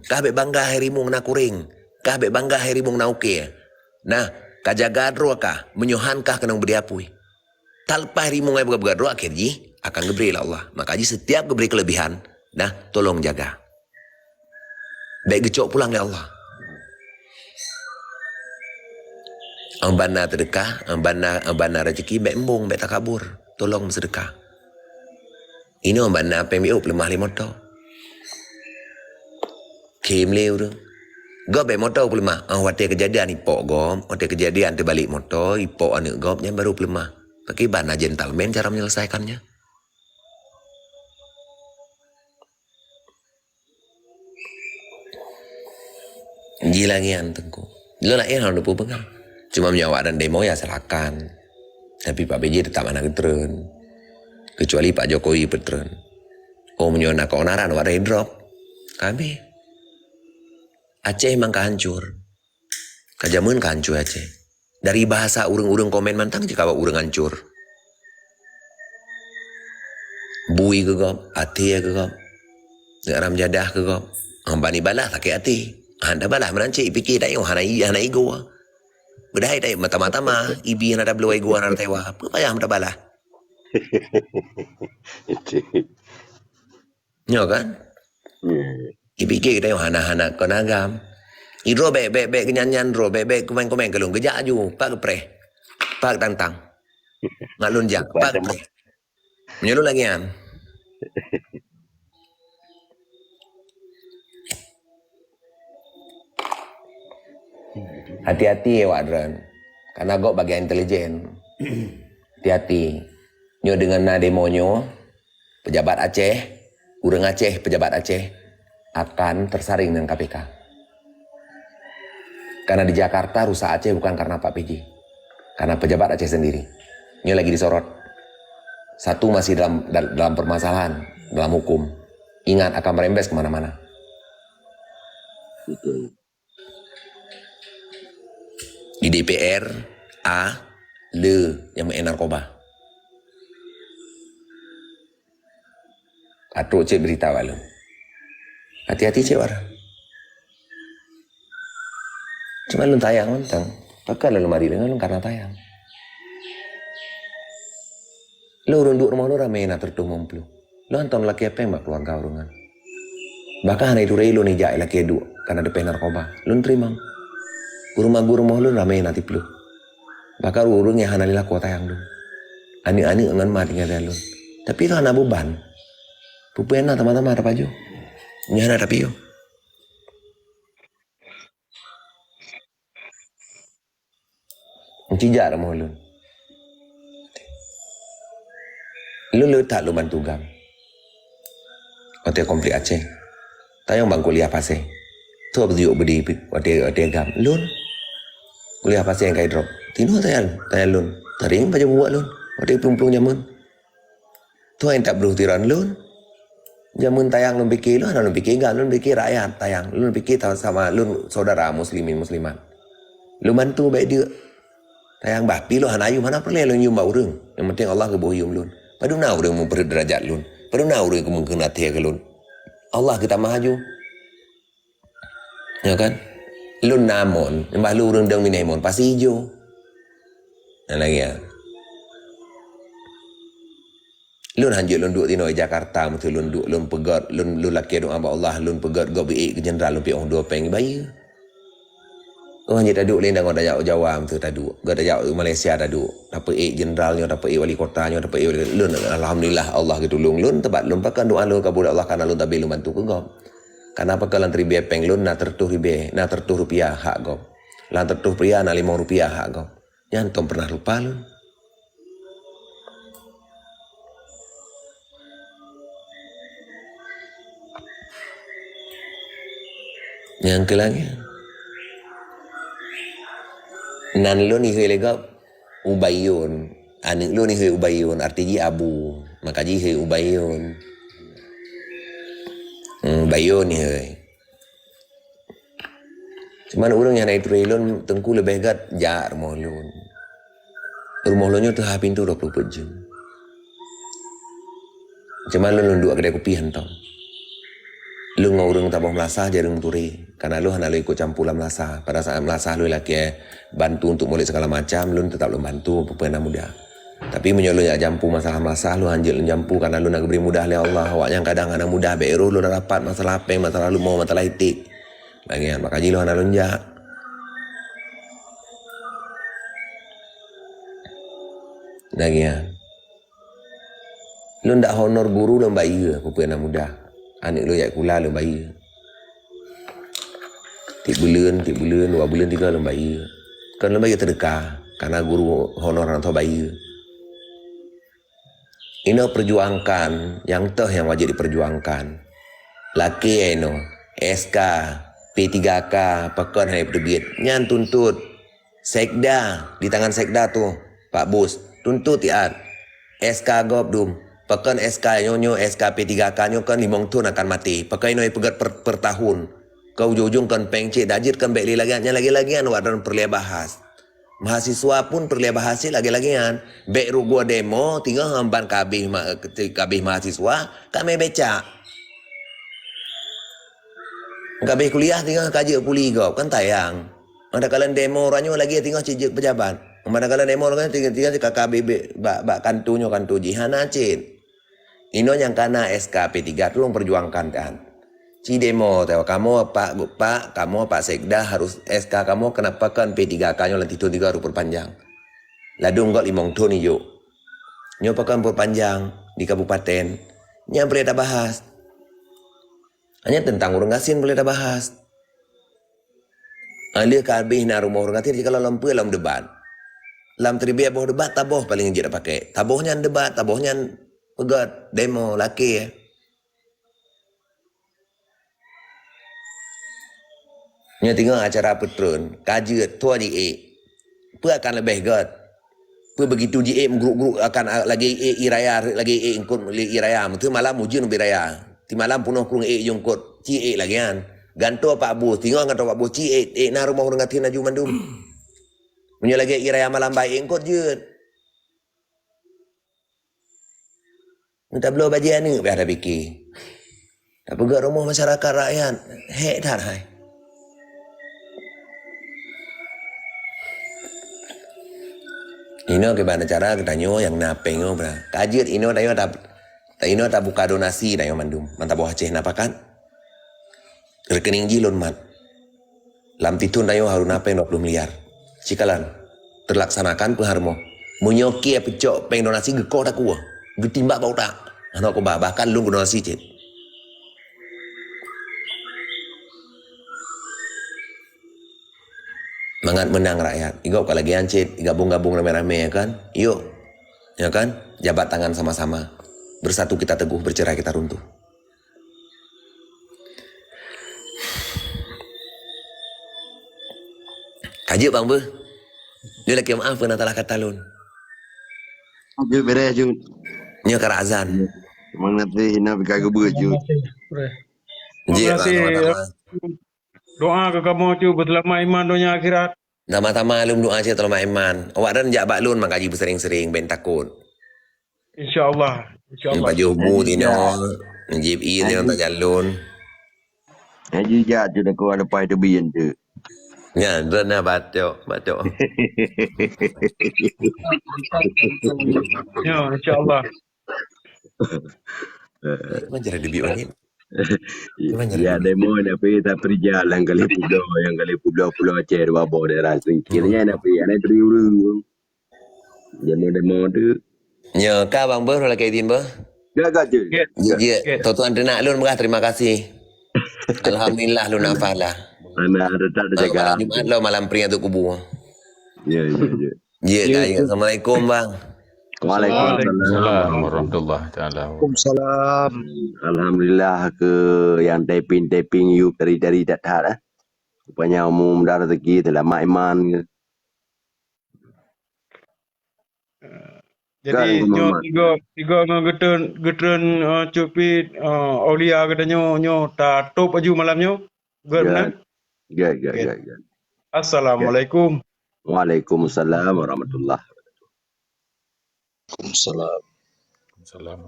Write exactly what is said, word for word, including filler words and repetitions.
Kah bék bangga hai rimueng na kuréng, kah bék bangga hai rimueng na ukée. Nah, ka jaga droe kah, meunyoe han kah keunong beudée apui. Taleupah rimueng hai beugét-beugét droe, akhé jih akan geubri lé Allah. Maka jih setiap geubri keuleubihan, nah, tolong jaga. Bék geucok pulang lé Allah. Óh ban na seudeukah, óh ban na, óh ban na rezeki, bék embong, bék takabur. Tolong meuseudeukah. Inoe ban na péng biôh peuleumah lé moto. Khém lé ureueng. Gob bék moto peuleumah. Ah, watée keujadian ipok gob, watée keujadian teubalek moto, ipok aneuëk gob, nyan baru peuleumah. Pakriban na gentleman cara menyelesaikannya. Jih lagée nyan Teungku. Lôn laén hana lôn peugah. Cuma meunyoe awak nyan demo, ya silakan. Tapi Pak B J teutap hana geutreun. Keucuali Pak Jokowi peutreun. Oh, meunyoe na keonaran awak nyan drop. Ka habéh. Aceh memang ka hancur. Ka jameun ka hancur Aceh. Dari bahasa ureuëng-ureuëng komen mantong cit ka ba ureuëng hancur. Bui keu gob, até keu gob. Ngeuk ram jadah keu gob. Hamba ni balah sakét até. Han tabalah meunan cit, pike tanyoe hana i-, hana igoe. Beudahai tanyoe mata-mata ma, ibi hana tabloe, igoe hana tatewa. Peue payah meutabah lah. Nyoe kan? Hmm. Ipike geutanyoe hana-hana kon agam. Idroe bék, bék, bék keunyan-nyan droe, bék, bék kumen-kumen keu lôn. Geujak aju, pak geupreh. Pak tantang. Ngat lôn jak, pak geupreh. Meunyoe lôn lagée nyan. Hati-hati awak droen. Karena gob bagian intelijen. Hati-hati. Nyoe deungon na demo nyoe, pejabat Aceh, ureuëng Aceh, pejabat Aceh akan tersaring dengan K P K. Karena di Jakarta rusak Aceh bukan karena Pak P J, karena pejabat Aceh sendiri. Nyoe lagi disorot. Satu masih dalam, dal-, dalam permasalahan, dalam hukum. Ingat, akan merembes kemana-mana. Betul. Di D P R, a, le nyang meu'en narkoba. Ka trok cit beurita bak lôn. Hati-hati cit barang. Cuma lôn tayang mantong. Pakon lôn marit deungon lôn karena tayang. Lôn ureuëng duek rumoh lôn ramé na teureutôh limong ploh. Lôn hantom lakée péng bak keuluwarga ureuëng nyan. Bahkan hana ituré lôn ijak lakée duek karena teupéh narkoba. Lôn teurimong. Ureuëng magu rumoh lôn ramé na siploh. Bahkan ureuëng nyang hana lé lakoe tayang lôn. Aneuëk-aneuëk ngon ma tinggai lôn. Tapi lôn hana beuban. Peue-peue na tamah-tamah tapajoh. Nyan hana tapiôh. Cijak rumoh lôn. Lôn le that lôn bantu gam. Watée konflik Aceh. Tayang bang kuliah pasé. Tho beujeuet beudi watée, watée gam. Lôn. Kuliah pasé nyang kai drop. Tinoh tayang, tayang lôn. Taring pajoh buwak lôn. Watée plueng-plueng jameun. Tuhan tak beruh tiran lôn. Jameun tayang lôn pike, lôn hana lôn pike gam, lôn pike rakyat tayang. Lôn pike sama lôn saudara muslimin muslimat. Lôn bantu baik dia. Tayang bah, pi lôn hana yum, hana peureulée lôn yum bak ureuëng. Yang penting Allah geuboh yum lôn. Padum na ureuëng meupeureuet derajat lôn. Padum na ureuëng keu mungken até keu lôn. Allah geutamah aju. Ya kan? Lôn na mon, nyembah lôn ureuëng dong minai mon, pasi ijo. Nah, lagi ya. Lôn hanjeuet lôn duek tinoe Jakarta, meusti lôn duek, lôn peugét, lôn, lôn lakée doa bak Allah, lôn peugét gob ék keu jenderal lôn piôh dua péng bayeue. Oh, hanjeuet taduek lé nanggroe tajak u Jawa, meusti taduek. Gob tajak u Malaysia taduek. Tapeuék jenderal nyoe, tapeuék wali kota nyoe, tapeuék wali, lôn, alhamdulillah Allah geutulông lôn, teubat lôn pakon doa lôn kabul Allah karena lôn tabe lôn bantu keu gob. Karena pakon lam ribée péng lôn na teureutôh ribée, na teureutôh rupiah hak gob. Lam teureutôh rupiah na limong rupiah hak gob. Nyan tom pernah lupa lôn. Nyang keu lagée. Nan lôn ihôi lé gob Ubaiyun. Aneuëk lôn ihôi Ubaiyun, arti jih abu. Maka jih ihôi Ubaiyun. Hmm, Ubaiyun ihôi. Cuman ureuëng nyang na ituré lôn Teungku leubeh gét jak rumoh lôn. Rumoh lôn nyoe teuhah pintoe dua ploh peuet jeuem. Cuman lôn, lôn duek keudai kupi hantom. Lôn ngon ureuëng taboh meulasah jareueng meuturi, karena lôn hana lôn ikot campur lam meulasah. Pada saat meulasah lôn lakée bantu untuk molek segala macam, lôn tetap lôn bantu peue-peue nyang mudah. Tapi meunyoe lôn jak jampu masalah meulasah, lôn hanjeuet lôn jampu karena lôn na geubri mudah lé Allah. Awak nyang kadang hana mudah bék roh lôn rapat masalah péng, masalah leumo, masalah iték. Lagée nyan, maka jih lôn hana lôn jak. Lagée nyan. Lôn dak honor guru lôn bayeue, peue-peue nyang mudah. Aneuëk lôn jak sikula lôn bayeue. Tieb buleuen, tieb buleuen, dua buleuen, tiga lôn bayeue. Kon lôn bayeue seudeukah, karena guru honor nyang tho bayeue. Inoe perjuangkan nyang teuh nyang wajéb diperjuangkan. Lakée inoe, S K, P tiga K, pakon hai peuteubiet, nyan tuntut. Sekda, di tangan sekda tu, Pak Bus, tuntut tiat. S K gob dum. Pakon S K nyoe, nyoe S K P tiga K nyoe kan limong thon akan maté. Pakon inoe peugét per, per tahun. Keu ujong-ujong kan péng cit, dak jeuet kan bék lé lagée nyan, lagée-lagée nyan awak droen peureulée bahas. Mahasiswa pun peureulée bahas cit lagée-lagée nyan. Bék rugoe demo, tinggai ban kabéh ma, kabéh mahasiswa, ka mé becak. Kabéh kuliah tinggai ka jeuet puli gob, kan tayang. Mata kalan demo uroe nyoe lagée tinggai cit jeuet pejabat. Mata kalan demo lagée tinggai, tinggai ka, ka bibit bak, bak kantu nyoe kantu jih hana cit. Inoe nyang kana S K P tiga tulông perjuangkan kan. Ci demo tawa kamoe Pak, Pak, kamoe Pak Sekda harus S K kamoe kenapa kan P tiga K nyoe lam titun tiga harus perpanjang. Ladum got limong thon ijok. Nyoe pakon perpanjang di kabupaten. Nyang boleh tabahas. Hanya tentang ureuëng gasien boleh tabahas. Lheueh ka habéh na rumoh ureuëng gasien jikalau lam peue lam debat. Lam teubiet boh debat taboh paléng jeuet pakai. Taboh nyan debat, taboh nyan peugét, demo, lakée. Nyoe teungoh acara peutreun, ka jeuet, thua jiék. Peue akan leubeh gét? Peue begitu jiék meugruk-gruk akan a, lagée ék ie raya, lagée ék eungkot lé ie raya. Meuteue malam ujeuen ubé raya. Ti malam punoh krueng ék jungkot, ci ék lagée nyan. Gantoe Pak Bus, teungoh gantoe Pak Bus, ci ék, ék na rumoh ureuëng gasien laju mandum. Meunyoe lagée ie raya malam baék eungkot jeuet. Tabloe bajée aneuëk payah tapiké. Tapeugét rumoh masyarakat rakyat, hék that hai. Inoe kiban cara geutanyoe nyang na péng nyoe bra. Ka jeuet inoe tanyoe ta, inoe tabuka donasi tanyoe mandum. Mantap boh Aceh na pakat. Rekening jih lôn mat. Lam titun tanyoe haruna péng dua puluh miliar. Cikalan, terlaksanakan peue hareumoh. Meunyoe kié peucok péng donasi geukoh takue, geutimbak bak utak. Hana kuba, bahkan lôn geudonasi cit. Mangat meunang rakyat. Igob ka lagée nyan cit, igabong-gabong ramé-ramé, ya kan? Yuk. Ya kan? Jabat tangan sama-sama. Bersatu kita teguh, bercerai kita runtuh. Ka jeuet bang beuh. Dia lagi maaf pernah salah kata lôn. Jeuet beres jeuet. Nyoe ka azan. Memang nanti ina bika geubeuet jeuet. Jeuet bang sama-sama. Doa ke kamu tu berselamatan iman dunia akhirat. Sama-sama lôn doa cit teulama iman. Awak dan jak bak lôn maka ji beusering-sering ben takot. Insya Allah. Insya Allah. Pajoh mu tinoe, jib i tinoe tajalon. Haji jak tu dekat depan tu bien tu. Nya, drena batok, batok. Ya, insya Allah. Macam ada bibit bangit. Ya, demo tapi tak terjal yang kali pulo, yang kali pulo, pulo Aceh dua boh daerah singkirnya tapi ada teriuru. Demo-demo tu. Nya ka bang beuh lagèe idin beuh. Ya ka je. Ya, ya. Tuan-tuan teunak lôn meugah terima kasih. Alhamdulillah lôn hafal lah. Ana ada tak ada jaga. Malam Jumat lo malam pria tu kubu. Ya, ya, ya. Ya, ya. Assalamualaikum bang. Waalaikumsalam warahmatullahi taala. Waalaikumsalam. Alhamdulillah ke yang taping-taping yuk dari-dari dat hat eh. Rupanya umum dah rezeki selamat iman. Jadi nyoe tiga tiga ngon geutreun geutreun uh, cupi uh, aulia geutanyoe nyoe tatop aju malam nyoe. Good, ya. Nah? Ya, ya, ya, ya. Assalamualaikum. Waalaikumsalam warahmatullahi wabarakatuh. Waalaikumsalam. Waalaikumsalam.